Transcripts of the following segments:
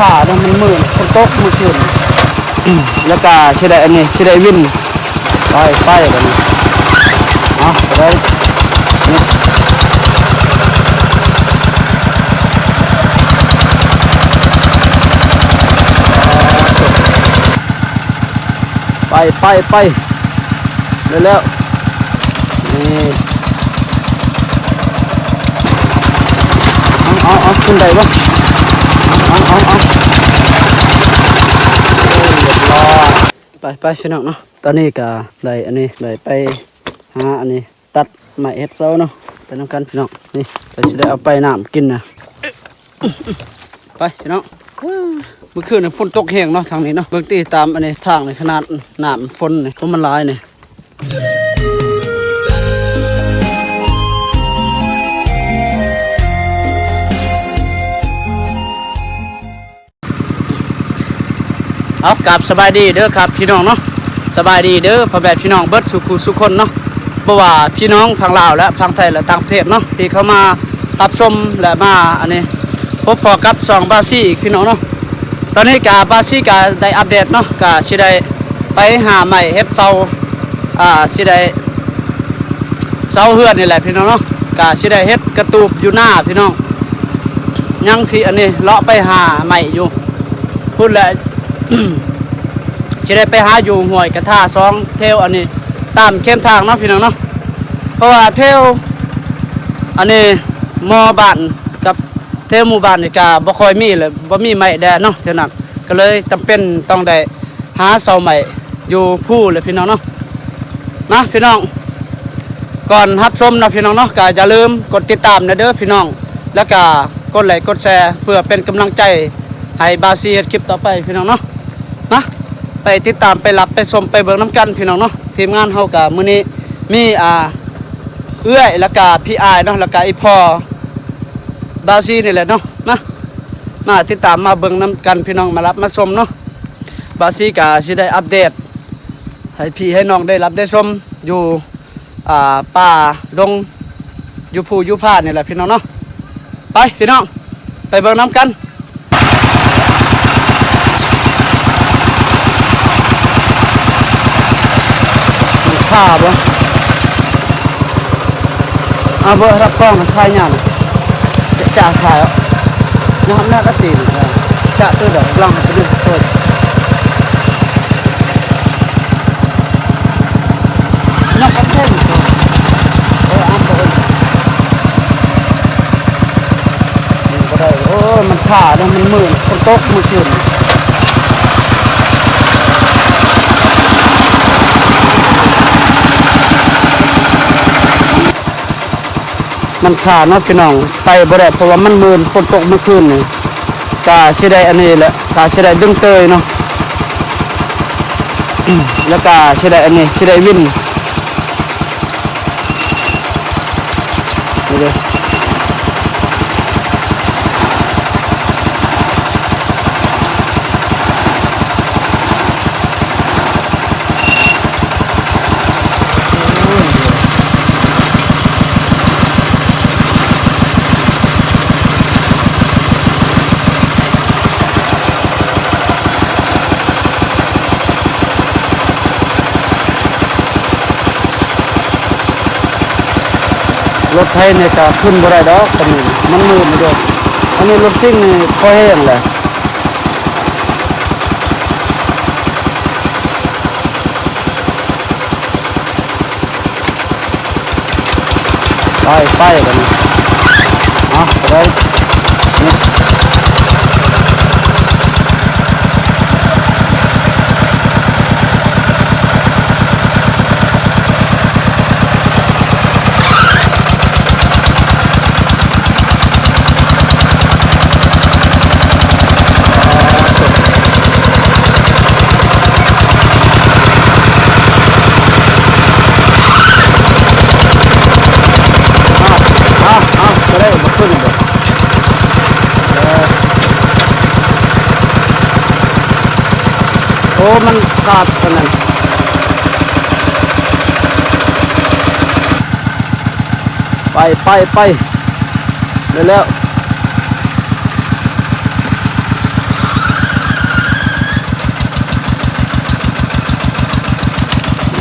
ຟ້າເນາະ ມັນມືດ ຝົນຕົກມື້ຄືນ ແລ້ວກະຊິໄດ້ອັນນີ້ ຊິໄດ້ວິນ ໄປ ໄປບັດນີ້ ເອົາ ໄປ ໄປ ໄປ ໄປ ແລ້ວໆ ນີ້ ເອົາ ເອົາ ເອົາ ຂຶ້ນໄດ້ບໍ່? ເອົາ ເອົາ ເອົາ ໄປ ໄປ ພີ່ນ້ອງເນາະ ຕອນນີ້ກະໄດ້ອັນນີ້ ໄດ້ໄປຫາອັນນີ້ ຕັດໄມ້ເຮັດເສົາເນາະ ໄປນຳກັນພີ່ນ້ອງ ນີ້ ກໍຊິໄດ້ເອົາໄປນ້ຳກິນນະ ໄປພີ່ນ້ອງ ມື້ຄືນນີ້ຝົນຕົກແຮງເນາະ ທາງນີ້ເນາະ ເບິ່ງຕິຕາມອັນນີ້ ທາງນີ້ຂະໜາດນ້ຳຝົນນີ້ ໂອ້ ມັນຫຼາຍນີ້. ເອົາ ກາບສະບາຍດີເດີຄັບພີ່ນ້ອງເນາະ ສະບາຍດີເດີພໍ່ແມ່ພີ່ນ້ອງເບິດສູ່ຄູ່ສູ່ຄົນເນາະ ບໍ່ວ່າພີ່ນ້ອງຝັ່ງລາວ ແລະ ຝັ່ງໄທ ແລະ ຕ່າງປະເທດເນາະ ທີ່ເຂົ້າມາຮັບຊົມ ແລະ ມາອັນນີ້ ພົບພໍ້ກັບຊ່ອງບ່າວຊີອີກພີ່ນ້ອງເນາະ ຕອນນີ້ກະບ່າວຊີກະໄດ້ອັບເດດເນາະ ກະຊິໄດ້ໄປຫາໄມ້ເຮັດເສົາ ອ່າ ຊິໄດ້ເສົາເຮືອນນີ້ແຫຼະພີ່ນ້ອງເນາະ ກະຊິໄດ້ເຮັດກະຕູບຢູ່ນາພີ່ນ້ອງ ຍັງຊິອັນນີ້ເລາະໄປຫາໄມ້ຢູ່ພຸ້ນແຫຼະ ຊິໄດ້ໄປຫາຢູ່ຫ້ວຍກະທາສອງ ແຖວອັນນີ້ ຕາມເຂມທາງເນາະພີ່ນ້ອງເນາະ ເພາະວ່າແຖວອັນນີ້ໝໍ້ບ້ານ ກັບແຖວໝູ່ບ້ານນີ້ກະບໍ່ຄ່ອຍມີ ແລະ ບໍ່ມີໄມ້ແດ່ເນາະ ສະນັ້ນກໍເລີຍຈຳເປັນຕ້ອງໄດ້ຫາເສົາໄມ້ຢູ່ພູແຫຼະພີ່ນ້ອງເນາະ ມາພີ່ນ້ອງ ກ່ອນຮັບຊົມເນາະພີ່ນ້ອງເນາະ ກະຢ່າລືມກົດຕິດຕາມແດ່ເດີພີ່ນ້ອງ ແລ້ວກະກົດໄລກົດແຊ ເພື່ອເປັນກຳລັງໃຈໃຫ້ບ່າວຊີເຮັດຄລິບຕໍ່ໄປພີ່ນ້ອງເນາະ ມາ ໄປຕິດຕາມ ໄປຮັບ ໄປຊົມ ໄປເບິ່ງນຳກັນພີ່ນ້ອງເນາະ ທີມງານເຮົາກະມື້ນີ້ມີ ອ່າ ເອື້ອຍ ແລ້ວກະພີ່ອ້າຍເນາະ ແລ້ວກະອີ່ພໍ່ບ່າວຊີນີ້ແຫຼະເນາະ ມາ ມາຕິດຕາມມາເບິ່ງນຳກັນພີ່ນ້ອງ ມາຮັບມາຊົມເນາະ ບ່າວຊີກະຊິໄດ້ອັບເດດໃຫ້ພີ່ໃຫ້ນ້ອງໄດ້ຮັບໄດ້ຊົມຢູ່ ອ່າ ປ່າດົງ ຢູ່ພູຢູ່ຜານີ້ແຫຼະພີ່ນ້ອງເນາະ ໄປພີ່ນ້ອງ ໄປເບິ່ງນຳກັນ ມັນຄາບໍ່? ເອົາເບີຮັບກ້ອງຂາຍຫຍັງ? ຈະຂາຍເນາະ ຍອມແນວກະຕີນ ຈະໂຕດອກ ລອງໄປດູໂຕ. ນອກກັນເທິງ ເອີ ອາ ບໍ່ໄດ້ ໂອ້ ມັນຟ້າເນາະ ມັນມືດ ຝົນຕົກມື້ຄືນ ມັນຄ້າເນາະພີ່ນ້ອງ ໄປບໍ່ໄດ້ ເພາະວ່າມັນມືດ ຝົນຕົກມື້ຄືນນີ້ ກະຊິໄດ້ອັນນີ້ແຫຼະ ກະຊິໄດ້ດຶງເຕີຍເນາະ ແລ້ວກະຊິໄດ້ອັນນີ້ ຊິໄດ້ວິນ ນີ້ເດີ. ລົດໄຖນີ້ກະຂຶ້ນບໍ່ໄດ້ດອກ ຕອນນີ້ມັນມືດເດ້ ອັນນີ້ລົດຈິງນີ້ພໍແຮງແຫຼະ. ໄປ ໄປບັດນີ້ ເອົາ ໄປ ເອົາ ເອົາ ກໍໄດ້ ບໍ່ຂຶ້ນບໍ່ ເອີ ໂອ້ ມັນຂາດປານນັ້ນ. ໄປ ໄປ ໄປ ໄດ້ແລ້ວ ໄ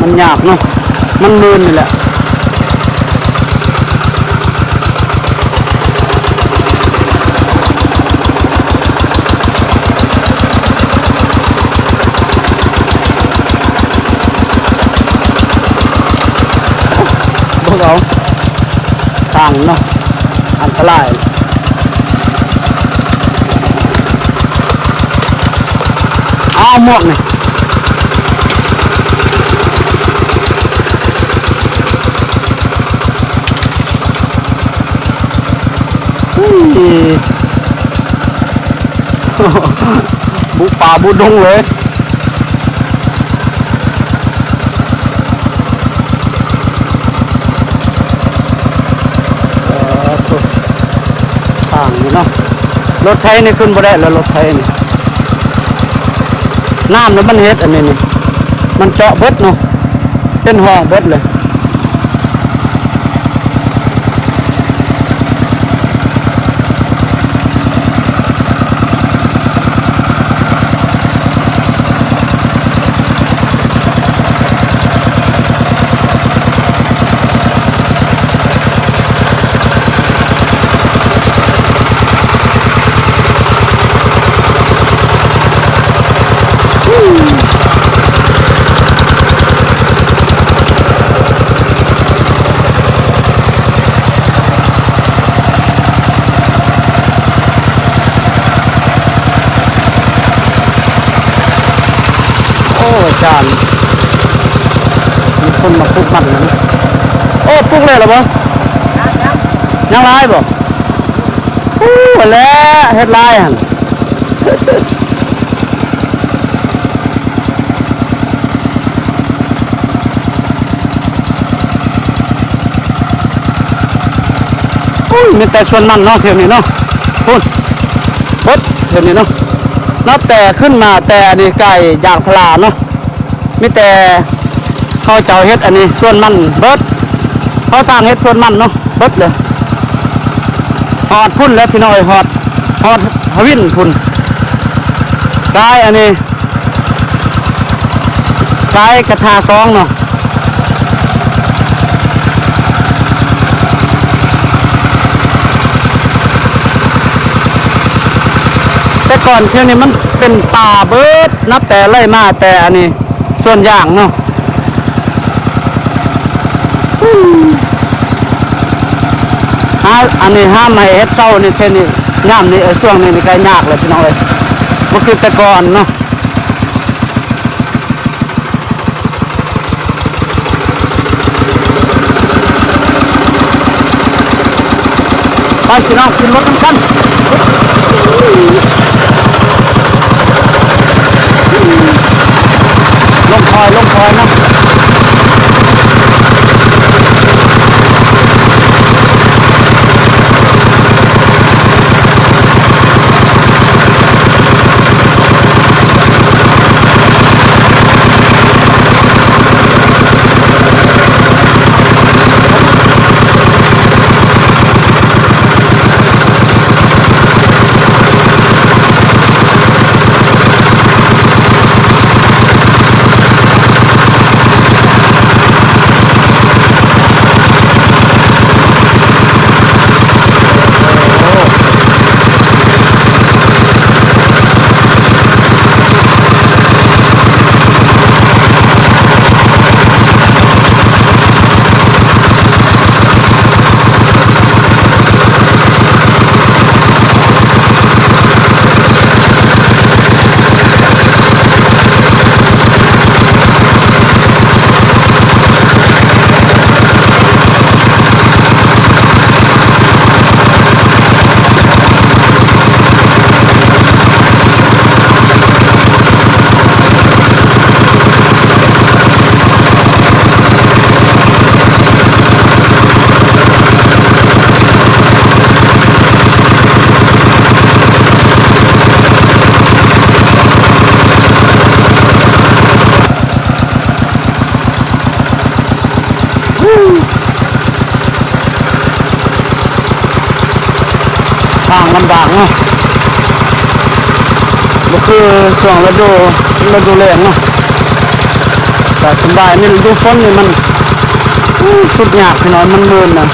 ມັນຍາກເນາະ ມັນມື່ນນີ້ແຫຼະ. ເບິ່ງເອົາ ທາງເນາະ ອັນຕະລາຍ. ເອົາໝວກນີ້ ອຸ້ຍ ບຸປ່າບຸດົງເລີຍ. ເອີ ໂທ້ ທາງນີ້ເນາະ ລົດໄຖນີ້ຂຶ້ນບໍ່ໄດ້ແລ້ວ ລົດໄຖນີ້ ນ້ຳນະມັນເຮັດອັນນີ້ນີ້ ມັນເຈາະເບິດເນາະ ເປັນຮ່ອງເບິດເລີຍ. ໂອ້ ອາຈານ ມີຄົນມາປູກມັນນະ. ໂອ້ ປູກແລ້ວລະບໍ່? ຍັງ ຍັງ ຍັງຫຼາຍບໍ່? ອູ້ ຫັ້ນແຫຼະ ເຮັດຫຼາຍຫັ້ນ. ໂອ້ຍ ມີແຕ່ສວນມັນເນາະ ແຖວນີ້ເນາະ ພຸ້ນ ເບິດແຖວນີ້ເນາະ ນັບແຕ່ຂຶ້ນມາແຕ່ອັນນີ້ໃກ້ຢາງພາລາເນາະ ມີແຕ່ເຂົາເຈົ້າເຮັດອັນນີ້ສວນມັນເບິດ ເຂົາສ້າງເຮັດສວນມັນເນາະ ເບິດເລີຍ ຮອດພຸ້ນແລ້ວພີ່ນ້ອງເອີຍ ຮອດ ຮອດຫະວິນພຸ້ນ ກາຍອັນນີ້ ກາຍກະທາສອງເນາະ ແຕ່ກ່ອນແຖວນີ້ມັນເປັນປ່າເບິດ ນັບແຕ່ໄລ່ມາແຕ່ອັນນີ້ສວນຢາງເນາະ ຫາ ອັນນີ້ຫາໄມ້ເຮັດເຊົານີ້ ແຖວນີ້ ຍາມນີ້ ເອີ ຊ່ວງນີ້ນີ້ກະຍາກແລ້ວພີ່ນ້ອງເອີຍ ບໍ່ຄືແຕ່ກ່ອນເນາະ. ໄປພີ່ນ້ອງ ຂຶ້ນລົດນຳກັນ ລົງຄອຍ ລົງຄອຍນະ. ທາງລຳບາກເນາະ ບໍ່ຄືຊ່ວງລະດູ ລະດູແລ້ງເນາະ ກະສະບາຍ. ນີ້ລະດູຝົນນີ້ມັນ ໂອ້ ສຸດຍາກພີ່ນ້ອງ ມັນມື່ນນະ.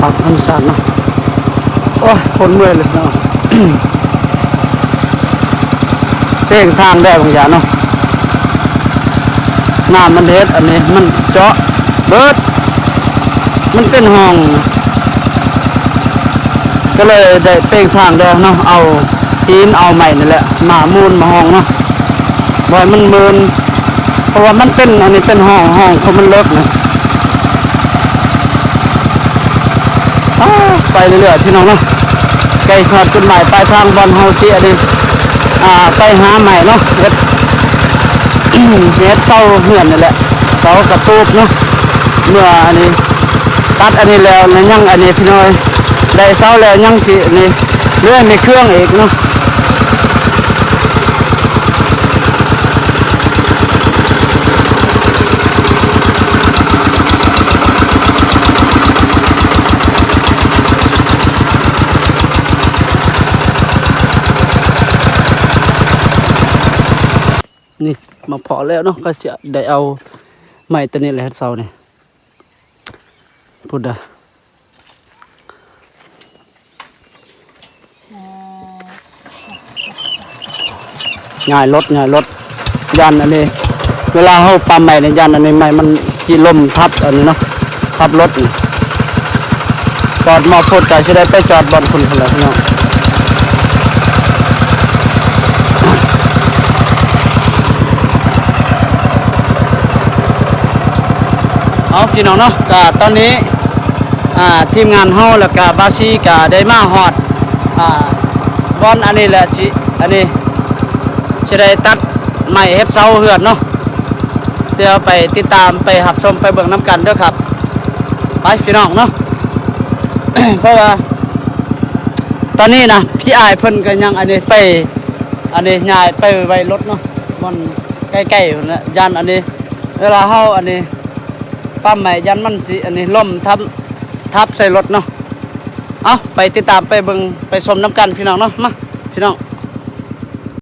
ປັບທຳມະຊາດເນາະ. ໂອ້ຍ ຄົນເມື່ອຍເລີຍເນາະ. ເພງທາງແດ່ບາງຢ່າງເນາະ ນ້ຳມັນເຮັດອັນນີ້ ມັນເຈາະເບີດ ມັນເປັນຮ່ອງ ກໍເລີຍໄດ້ເພງທາງແດ່ເນາະ ເອົາຫີນເອົາໄມ້ນີ້ແຫຼະ ມາມູນມາຮ່ອງເນາະ ບໍ່ໃຫ້ມັນເມີນ ເພາະວ່າມັນເປັນ ອັນນີ້ເປັນຮ່ອງ ຮ່ອງ ເພາະມັນເລິກນະ. ອ້າ ໄປເລື້ອຍໆ ພີ່ນ້ອງເນາະ ໃກ້ຮອດຈຸດໝາຍປາຍທາງ ບ່ອນເຮົາຊິອັນນີ້ ອ່າ ໄປຫາໄມ້ເນາະ ເຮັດ ເຮັດເສົາເຮືອນນີ້ແຫຼະ ເສົາກະຕູບເນາະ ເມື່ອອັນນີ້ ຕັດອັນນີ້ແລ້ວ ແລ້ວຍັງອັນນີ້ ພີ່ນ້ອງ ໄດ້ເສົາແລ້ວ ຍັງຊິອັນນີ້ ເລື່ອຍໄມ້ເຄື່ອງອີກເນາະ. ນີ້ ມາພໍ້ແລ້ວເນາະ ກໍຊິໄດ້ເອົາໄມ້ຕົວນີ້ແຫຼະເຮັດເສົານີ້ ພຸ້ນເດີ. ຍ້າຍລົດ ຍ້າຍລົດ ຢ້ານອັນນີ້ ເວລາເຮົາປ້ຳໄມ້ນີ້ ຢ້ານອັນນີ້ໄມ້ມັນຊິລົ້ມທັບອັນນີ້ເນາະ ທັບລົດນີ້ ຈອດມອບພຸ້ນ ກະຊິໄດ້ໄປຈອດບ່ອນພຸ້ນພຸ້ນແຫຼະພີ່ນ້ອງ. ເອົາ ພີ່ນ້ອງເນາະ ກະຕອນນີ້ ອ່າ ທີມງານເຮົາ ແລ້ວກະບ່າວຊີກະໄດ້ມາຮອດ ອ່າ ບ່ອນອັນນີ້ແຫຼະ ຊິ ອັນນີ້ ຊິໄດ້ຕັດໄມ້ເຮັດເສົາເຮືອນເນາະ ດຽວໄປຕິດຕາມ ໄປຮັບຊົມ ໄປເບິ່ງນຳກັນເດີຄັບ ໄປ ພີ່ນ້ອງເນາະ. ເພາະວ່າຕອນນີ້ນະ ພີ່ອ້າຍເພິ່ນກໍຍັງອັນນີ້ໄປ ອັນນີ້ຍ້າຍໄປໄວ້ລົດເນາະ ບ່ອນໃກ້ໆພຸ້ນແຫຼະ ຢ້ານອັນນີ້ ເວລາເຮົາອັນນີ້ປ້ຳໄມ້ ຢ້ານມັນຊິອັນນີ້ລົ້ມທັບ ທັບໃສ່ລົດເນາະ. ເອົາ ໄປຕິດຕາມ ໄປເບິ່ງ ໄປຊົມນຳກັນ ພີ່ນ້ອງເນາະ ມາ ພີ່ນ້ອງ.